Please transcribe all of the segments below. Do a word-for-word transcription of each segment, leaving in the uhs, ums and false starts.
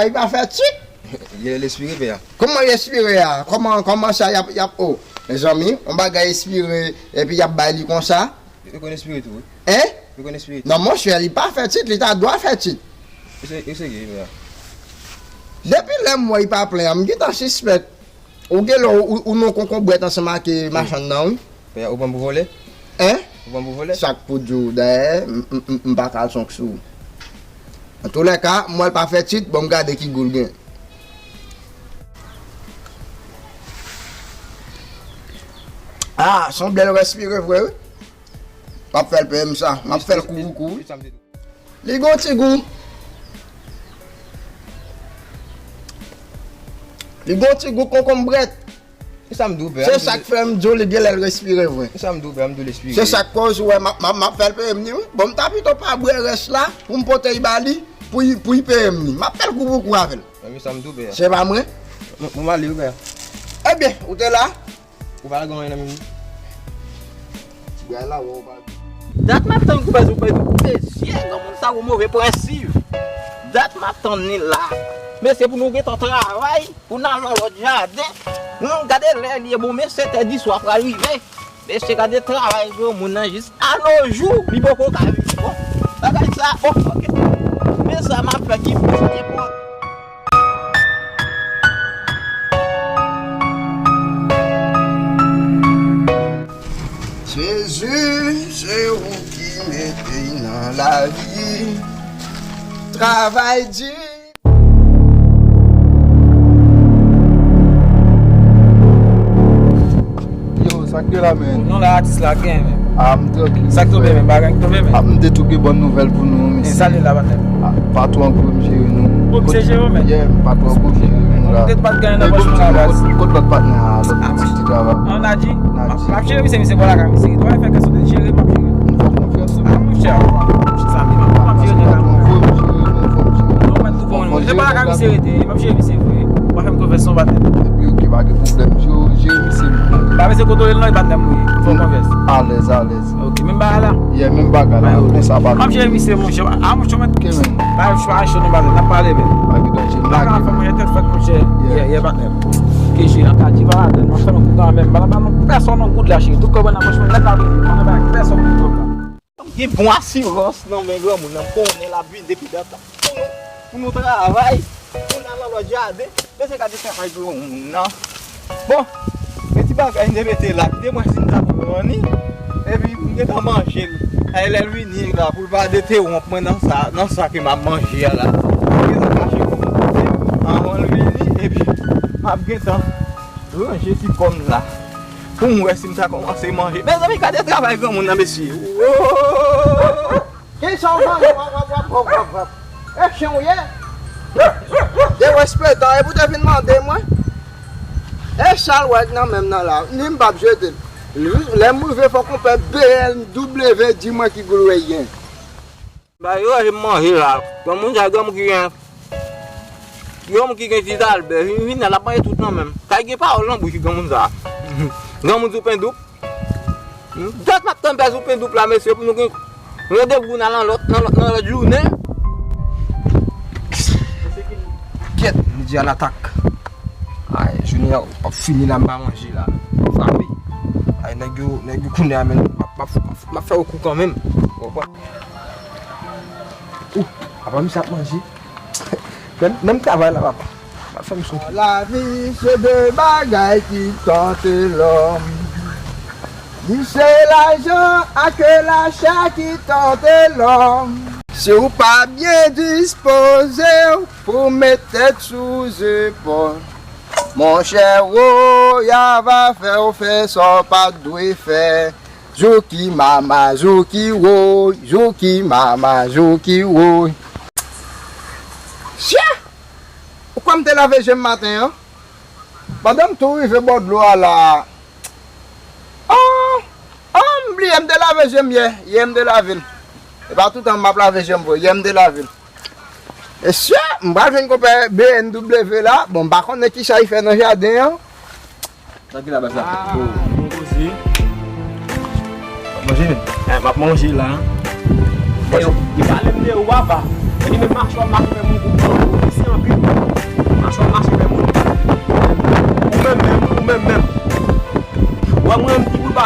Li pa fè tit. Li respire, pè a. Kòman li respire a? Kòman, kòman sa y ap, y ap, oh, mezanmi, yon bagay respire, epi y ap bay li konsa? Yo konn respire tou, wi. Hein? Yo konn respire tou. Non, monchè, li pa fè tit, li ta dwa fè tit. Yo se, yo se gen, pè a. Depi lè m wè li pa plen an, m gentan sispèk. Ou gen lè ou, ou, ou nan konkonbrèt ansanm ak, eh, machann nan, wi. Pè a, ou pran pou vòlè? Hein? Ou pran pou vòlè? Sa k pou di w, dayè, m, m, m, m pa ka al sonk sou ou. Antoulèka, m wè l pa fè tit, bon, m gade ki gou l gen. Ah, se yon bèl respire vre, wi. M ap fè l peye m sa. M ap fè l kou pou kou, wi. Li gon ti gou. Li gon ti gou konkonbrèt. E sa m di w, pè a. Se sa k fè m di w li genlè l respire vre. E sa m di w, pè a, m di w l respire. Se sa k koz ou wè m ap, m ap, m ap fè l peye m ni, wi. Bon, m ta pito pa bwè rès la pou m pote l ba li, pou l, pou l peye m ni. M ap fè l kou pou kou avè l. Men sa m di w, pè a. Se pa mwen? Mwen, mwen m ale, wi, pè a. Ebyen, ou te la? Ou pa gen anyen nan men m. Ti bagay la, wè, ou pa. Dat m ap tann kou bèz ou bèz ou bezye granmoun sa ou move prensip. Dat m ap tann li la. Mesye, pou nou gentan travay, pou n al nan lòt jaden. Nou gade lè li ye, bon, men sèt è di swa pral rive. Mesye, gade travay granmoun nan jis a no jou, li poko ka vini. Bon, bagay sa, oh, ok. Men sa m ap fè ki plis enpòtan. Jezi, se ou ki mete nan lavi. Travay di. Yo, sa k gen la, men? Non, la, atis la, gen, men. Ah, m trankil. Sa k tonbe, men? Bagay k tonbe, men. Ah, m te tou gen bòn nouvèl pou nou, men. Sa li la, patnè? Ah, patwon an pou m jere nou. Bon, misye jere w, men. Yeah, patwon an pou m jere nou la. Ou te pa t gen nan pòch nou la, baz. Kot, kot lòt patnè a, lòt ti travay? An Nadji? Nadji. M ap jere misye, misye bò lakay misye. Travay fè kè sote jere, m ap jere. M fè w konfyans. Ah, monchè, monchè, sa m di, m ap jere nèg la. Patwon an pou m jere nou, fò m jere nou. Non, mwen tou bon, mwen. Se pa lakay misye rete, m ap jere misye vre. Ou pa fè m konfyans non, patnè. Epi, ok, pa gen pwoblèm. Jere, jere misye. Pa bezwen kontwole l non, e patnè m ou ye. Fò konfyans. Alèz, alèz. Ok, menm bagay la? Yeah, menm bagay la. Konsa, pa. M ap jere misye, monchè. Ah, monchè, mwen. Ok, men. Pa cho, pa cho non, patnè. N ap pale, men. Pa gen danje, m lage. Bagay la fè mwen tèt fèt, monchè. Yeah, yeah, patnè. Ok, cheri, n ap pale, pa la, m ap fè nou kou kanmenm. Pa la, pa nou pèsonn non goud la, cheri. Tout kòb nan pòch mwen, nèt la vini. Mwen pa pèsonn non goud la. Gen bon asirans nan men granmoun nan, konnen l ap vin depi data pou nou, pou nou travay, pou n al nan lòt jaden. Mesye, gade travay granmoun nan. Bon, gen ti bagay m te mete la, kite m wè si m ta pran li. Epi m gentan manje l. Ay, lè l vini la, pou l pa detewonp mwen nan sa, nan sa ke m ap manje a la. M gentan kache pou m kote anvan l vini, epi m ap gentan ranje ti pòm la. Pou m wè si m ta kòmanse manje. Mezanmi, gade travay granmoun nan, mesye. Woy! Kisa w manje w ap, w ap, w ap, w ap, w ap, w ap? E chen w ye? Derespektan, epi w te vin mande mwen? E sa l wè nan men m nan la, ni m p ap jete l. Lè m rive fò konpè B M W di mwen ki gou l gen. Ba yo, se manje la. Granmoun sa, granmoun ki gen, granmoun ki gen ti zalbè, vin, vin la, l ap manje tout nan men m. Kay gen pawòl nan bouch granmoun sa. Granmoun sou pen doup. Dat m ap tann pè sou pen doup la, mesye, pou nou gen randevou nan, nan lòt, nan lòt, nan lòt jounen. Kèt, midi a n atak. Ay, jounen an ap fini la, m pa manje la. Frape. Ay, nèg yo, nèg yo kounye a, men, m ap, m ap, m ap fè yo kou kanmenm. Ou konprann? Ou, apa misye ap manje? Menm, menm travay la, papa. Pa fè m soufri. Lavi se de bagay ki tante lòm. Ni se lajan ak lachè ki tante lòm. Si w pa byen dispoze w pou w met tèt sou zepòl, monchè, woy, a va fè w fè sa w pa t dwe fè. Zouki mama, zouki woy, zouki mama, zouki woy. Sye! Ou kwè m te lave je m maten an? Pandan m tou rive bò dlo a la. Oh! Oh, m bliye m te lave je m yè. Yè m te lave l. E pa toutan m ap lave je m vre. Yè m te lave l. Mesye, m pral jwenn konpè B M W la. Bon, m pa konnen kisa li fè nan jaden an. Sa ki la baz la? Ah, bon koze. W ap manje, men? Eh, m ap manje la. Manje. Yo pale m de ou, papa. Epi menm machwa m la pou fè moun kou. Mèsi anpil.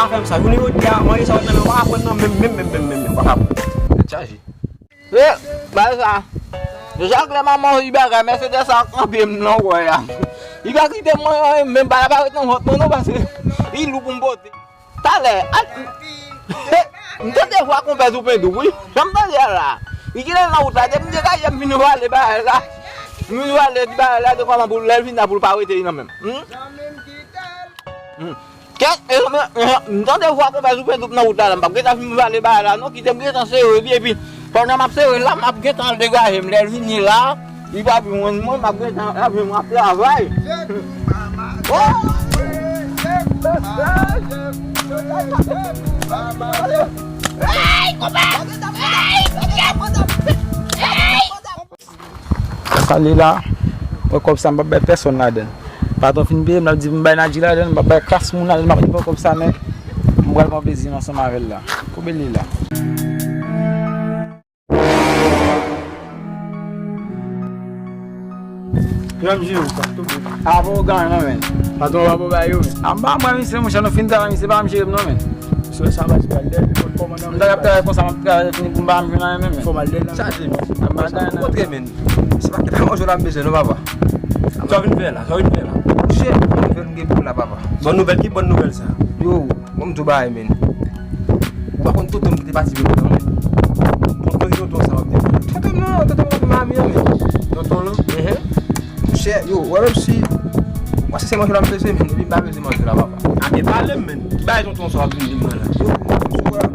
Pa fè m sa. Jounen jodi a, manje sa w nan men w pa ka pran nan men m, menm, menm, menm, menm, menm, w pa ka pran. Tèt chaje. E, bay sa. Deja klè manman yon bagay, Mercedes sa kanpe m nan wè a. Li pa kite mwen, menm bagay pa ret nan vant mwen non, paske li lou pou m pote. Talè, al, m tande vwa konpè Zoupendoup, wi. Jan m tande a la. Li genlè nan wout la, depi m degaje m vin vale bagay la. M vin vale bagay la, de kòman pou lè l vin la pou l pa rete li nan men m. Hmm? Hmm. Kèt, mezanmi, m tande vwa konpè Zoupendoup nan wout la, la, m p ap gentan fin vale bagay la, non, kite m gentan sere li, epi pandan m ap sere la, m ap gentan al degaje m. Lè l vini la, li p ap jwenn mwen, m ap gentan al jwenn mwen ap travay. Oh! Hey, konpè! Hey! Hey! Sa k ale la, mwen kòb sa m p ap bay pèsonn ladan l. Patwon fin peye m, l ap di pou m bay Nadji ladan l, m p ap bay kras moun ladan l, m ap pran kòb sa, men m pral pran plezi m ansanm avè l la. Koube l ye la. Jan m jere w sa, tou bon. Apa w gen non, men. Patwon pa pou bay yo, men. A m pa mwen, misye, monchè, nou fin travay, misye pa m jere m non, men. Sou sa, baz, pral lè, li pot kòmandan. M ta ap travay konsa, m ap travay fini pou m pa m jwenn anyen menm. Fò m al lè la. Chaje, men. M pa gen anyen. Kontre, men. Se pa kèk manje la m bezwen, non, papa. Sa w vin fè la? Sa w vin fè la? Monchè, bon nouvèl m gen pou w la, papa. Bon nouvèl? Ki bon nouvèl sa? Yo, bon, m di w bagay, men. Ou pa konn tonton m ki te pati vin nan, men. Tonton ki tonton sa w ap di? Tonton m nan, tonton m nan, mami an, men. Tonton lan? Ehe. Monchè, yo, wè menm si, mwen se sèl manje la m bezwen, men depi m pa bezwen manje la, papa. A, men pale m, men. Ki bagay tonton sa w ap vin di m nan la? Yo, mwen la,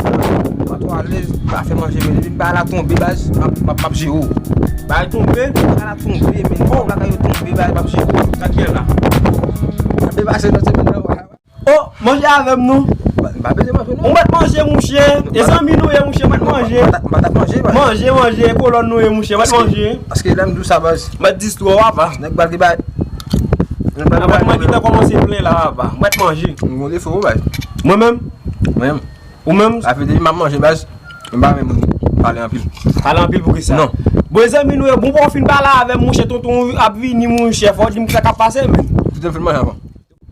patwon alèz, pa fè manje, men depi m pa la tonbe, baz, m ap, m ap, m ap jere w. Bagay tonbe? Pa la tonbe, men. Bon, bagay yo tonbe, baz, m ap jere w. Sa k gen la? Sa te pase nan semèn nan, wè. Oh, manje avè m non. M pa bezwen manje non. Ou mèt manje, mouche. E zanmi nou ye, mouche, mèt manje. M pa t ap manje, baz. Manje, manje, kolòn nou ye, mouche, mèt manje. Paske lè m di w sa, baz. Mèt di w twa, papa. Nèg pral gen bagay. Nèg pral gen bagay. Mwen ki te kòmanse plen la, papa. Mèt manje. M gon defo, baz. Mwen menm? Mwen menm. Ou menm? Sa fè depi m ap manje, baz. M pa renmen moun pale anpil. Pale anpil pou ki sa? Non. Bon, zanmi nou ye, bon, bon, fin pale avè m, mouche, tonton ap vini, mouche, fò w di m sa k ap pase, men. Kite m fin manje avan.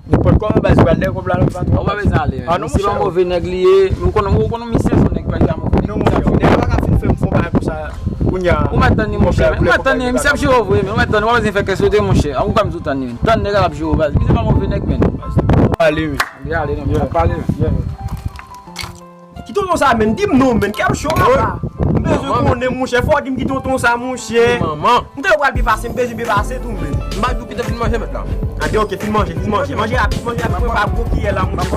Nenpòt kòman baz pral dèyè kòb la nan patwon. Ou pa bezwen ale, men. Ah, non, misye pa move nèg li ye. Ou konnen, ou konnen misye se yon nèg pa move nèg. Non, monchè, ou pa ka fin fè m fon bagay konsa. Kounya. Ou mèt tann li, monchè. Ou mèt tann li, misye ap jere w vre, men ou mèt tann li, ou pa bezwen fè kè sote, monchè. A ou ka m di w tann li, men. Tann nèg la ap jere w, baz. Misye pa move nèg, men. Ale, wi. Ale, ale, non, misye ap pale, men. Ki tonton sa, menn? Di m non, menn. Kè m cho, papa. M bezwen konnen, monchè. Fò w di m ki tonton sa, monchè. Manman. M te pral byen pase, m bezwen byen pase tou, menn. M pa di w kite fin manje, mèt la. A, byen, oke, fin manje, fin manje. Manje rapid, manje rapid. Mwen pa gwo kiyè la, monchè.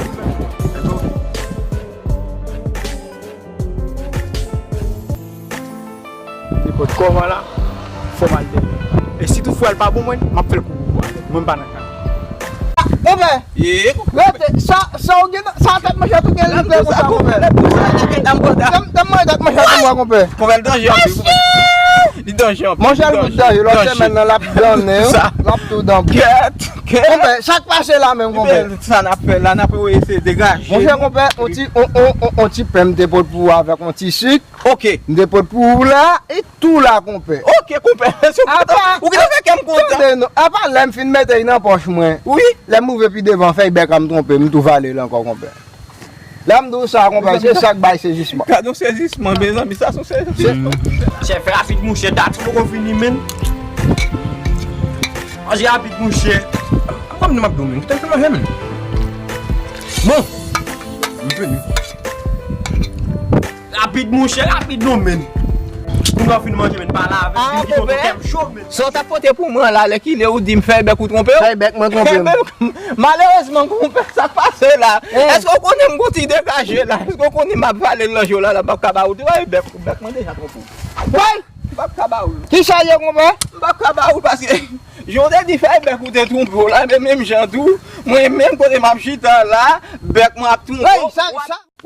Nenpòt kòman la, fò m al dèyè. E si tout fwa l pa bon, mwen, m ap fè l kou pou mwen. Mwen, m pa nan kay. Konpè, rete, sa, sa w gen, sa tèt manje tou gen lide konsa, konpè. Tèm, tèm manje tèt manje pou mwen, konpè. Konpè, l danje anpil, konpè. Li danje anpil. Monchè, l danje. Lòt semèn nan, l ap dannen, l ap tou dan. Kèt, kèt. Konpè, sa k pase la menm, konpè? Sa n ap fè la, n ap eseye degaje. Monchè, konpè, on ti, on, on, on, on ti pen m te pot pou ou avèk on ti sik. Oke. M te pot pou ou la, e tou la, konpè. Oke, konpè. Apa, ou gentan fè kè m kontan. Tande non, apa lè m fin mete l nan pòch mwen. Wi. Lè m rive pi devan, fèy bèk la m twonpe, m tou vale l ankò, konpè. Lè m di w sa, konpè, se sa k bay sezisman. Gad yon sezisman, mezanmi, sa se yon sezisman. Chè, fè rapid, monchè, dat poko fini, menn. Manje rapid, monchè. Kòm nou m ap di w, menn, kite m fè manje, menn. Bon. M vini. Rapid, monchè, rapid non, menn. Pou nou fin manje, menn, pale avè m, di m ki tonton, kè m cho, menn. Sa w t ap pote pou mwen la, lè ki lè ou di m fèy bèk ou twonpe w? Fèy bèk mwen twonpe m. Malerezman, konpè, sa k pase la? Èske w konnen m gon ti degaje la? Èske w konnen m ap vale l nan je w la, la, m p ap ka ba ou fèy bèk, bèk mwen deja twonpe w. Woy! M p ap ka ba ou l. Kisa l ye, konpè? M p ap ka ba ou l paske jan w te di fèy bèk ou te twonpe w la, men menm jan tou, mwen menm kote m ap chita la, bèk mwen ap twonpe w.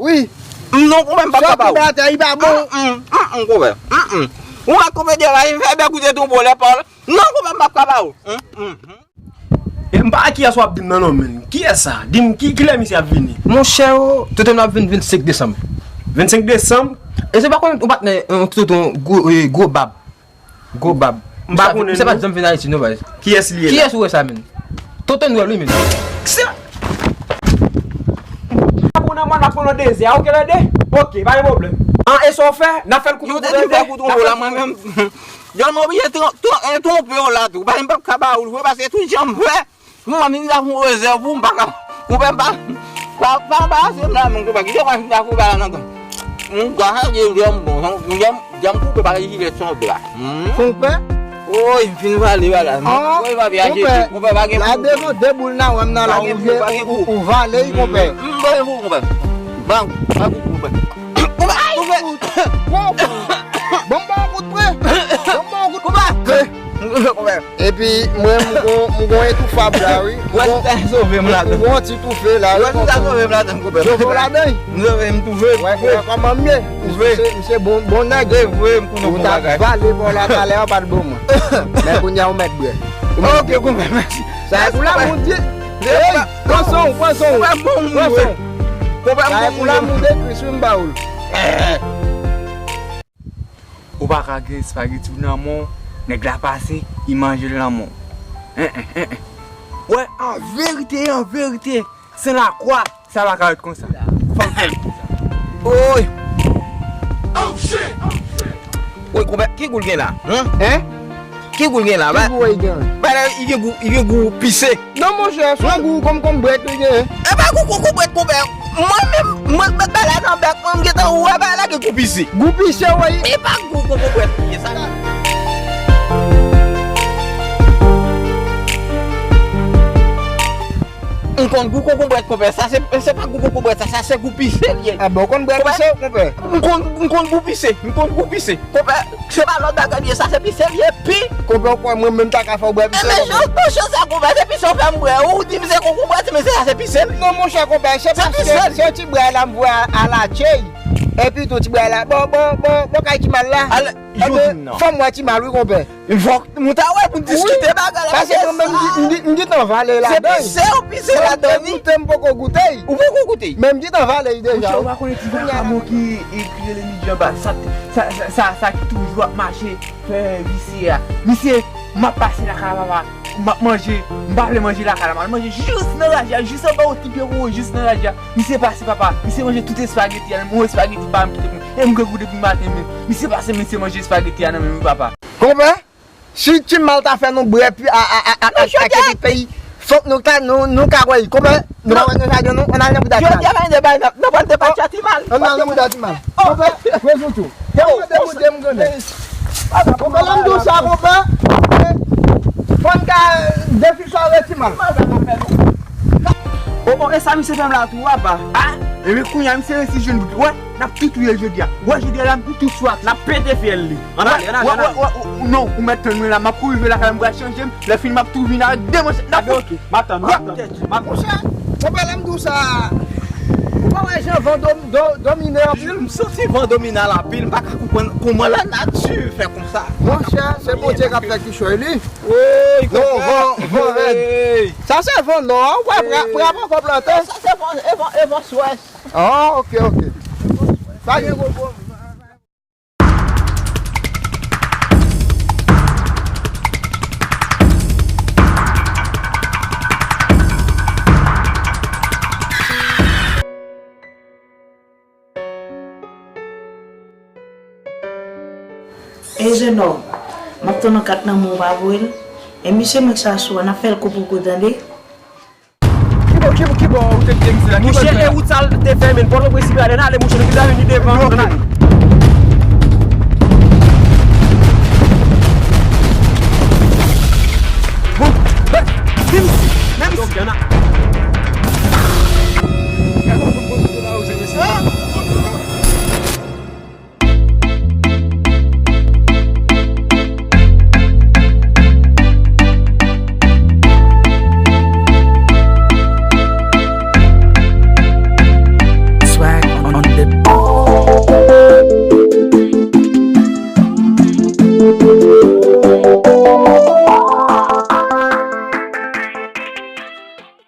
Wi. Non, konpè, m p ap ka ba ou. Sa ki batay pa bon. Mm, mm, mm, konpè. Mm, mm. Ou pa konpè de la, fè bèk ou te twonpe w lè pa w la. Non, konpè, m p ap ka ba ou. Mm, mm, mm. E m pa kiyès w ap di m nan non, menn. Kiyès sa? Di m ki, kilè misye ap vini? Monchè, o, tonton m ap vin vennsenk desanm. Vennsenk desanm? E se pa konn ou patnè, yon tonton gwo, e, gwo bab. Gwo bab. M pa konnen non. Misye pa t janm vin Ayiti non, baz. Kiyès li ye la? Kiyès ou wè sa, menn? Tonton Nwèl, wi, menn. Kisa? M pa konnen Nan dezè a, ou gen nan de? Ok, pa gen pwoblèm. An, e sa w fè? N ap fè l koutou. Yo te di fè koutou la, mwen menm. Jan m oblije twon-, twon-, e twonpe w la tou. Paske m p ap ka ba ou l vre, paske tout jan m fè, mwen menm m ta fè yon rezèv pou m pa ka. Konpè m pa, pa, pa anbarase m la menm, konpè. Kite w pa fin ta fè bagay la nan tan. Moun gwa sa, jan m bon, jan, jan m koupe pa jilèt se yon bra. Konpè? Woy, m fin vale bagay. Woy, pa vyaje, konpè, pa gen pou. La devan de boul nan wè m nan la, ou vye, ou, ou vale, konpè. M pa gen pou, konpè. Ban, pa pou, konpè. Konpè, konpè. Bon, bon, bon, kout pre. Bon, bon, kout pre. Epi, mwen, m gon, m gon entoufab la, wi. Wè si sa sove m ladan. M gon ti toufe la, wi. Wè si sa sove m ladan, konpè. Sove w ladan? M sove, m toufe. Wè, wè, kòman m ye? Toufe. Misye, misye bon, bon nèg. Se vre, m konnen bon bagay. Ou t ap vale bò la talè a, pa t bon mwen. Men kounye a, ou mèt bwè. Ok, konpè, mèsi. Sa e pou la, moun di. Ey, pran son, pran son. Konpè, bon, pran son. Konpè, sa e pou la, moun de Kris, wi, m ba ou l. Ou pa ka gen espageti w nan men w, nèg la pase, li manje l nan men w. En, en, en, en. Wè, an verite, an verite, se lakwa, sa pa ka ret konsa. Fò m fè l konsa. Oy! Oy, konpè, ki gou l gen la? Hen? Hen? Ki gou l gen la? Ki gou l gen? Ba, li gen gou, li gen gou pise. Non, monchè, se yon gou konkonbrèt li genyen. E pa gou konkonbrèt, konpè. Mwen menm, mwen met bagay la nan bèk mwen, m gentan wè bagay la gen gou pise. Gou pise, wi. E pa gou konkonbrèt li ye, sa. M konn gou konkonbrèt, konpè. Sa se, se pa gou konkonbrèt, sa, sa se gou pise li ye. A bon, ou konn bwè pise, konpè? M konn, m konn gou pise, m konn gou pise. Konpè, se pa lòt bagay li ye, sa se pise li ye, pi. Konpè, ou kwè mwen menm ta ka fè w bwè pise, konpè? Men jan, jan sa, konpè, se pise w fè m bwè. Ou di m se konkonbrèt, men se sa se pise m. Non, monchè, konpè, se paske se ti bwè la m voye a, a la Tchey. Epi tou ti bwè la, bò, bò, bò, bò kay ti mal la. Al, jodi m nan. Fò m wè ti mal, wi, konpè. Fòk nou ta wè pou n diskite bagay la, paske mwen menm, m di, m di, m di tan vale ladan. Se pise w pise ladan, wi. Mwen goute, m poko goute. Ou poko goute? Men m di tan vale deja. Monchè, ou pa konnen ti vakabon ki, e, ki rele Midjan ba. Sa, sa, sa, sa, sa ki toujou ap mache, fè visye a. Misye, m ap pase lakay papa, m ap manje, m pa vle manje lakay la, m al manje jis nan raje a, jis anba yon ti pye wowo, jis nan raje a. Misye pase, papa, misye manje tout espageti a, yon espageti pa m kite pou mwen. E m grangou depi maten, men misye pase, misye manje espageti a nan men m, papa. Konpè? Si ti mal ta fè nou bwè pi a, a, a, a, a, a kete peyi, fòk nou ta, nou, nou ka wè, konpè? Nou pa wè nan jaden nou, ann al nan bouda ti mal. Jodi a, nan bay, nan, nan pral depatya ti mal. Ann al nan bouda ti mal. Konpè, prezon tou. Yo, mande bouda m konnen. Konpè, lè m di w sa, konpè, fò n ka defisware ti mal. O, o, e sa misye fè m la tou, papa. A, epi kounye a, misye resi jwenn bout. Wè, n ap tou touye l jodi a. Wè, jodi a la, m pou tou sou ak li. N ap pete fyèl li. Ann ale, ann ale, ann ale. Wè, wè, wè, non, ou mèt tann mwen la, m ap kouri rive lakay mwen, m pral chanje m. Lè fini, m ap tou vin avèk de manchèt. N ap, ok, m ap tann, m ap tann, m ap tann. Monchè, konpè, lè m di w sa, ou pa wè jan van dom-, do-, domine anpil? M santi van domine a l anpil, m pa ka konprann kòman lanati fè konsa. Monchè, se Bondye k ap fè kichòy li. Woy, non, konpè. Van, van rèd. Sa se van nò a, ou wè, frap, frap ankò plante. Sa se van, e van, e van swès. Ah, ok, ok. Pa gen gwo pwoblèm. E jennonm, m ap tann yon kat nan men w, pa voye l. E misye Mèk sa sou a, n ap fè l kou pou kou, tande? Ki bò, ki, ki bò ou te kite misye la? Monchè, e wout sa l te fèmen. Pòtoprens, Sipyadè, n ale, monchè, nou gentan vini devan. Bon, menm si, menm si.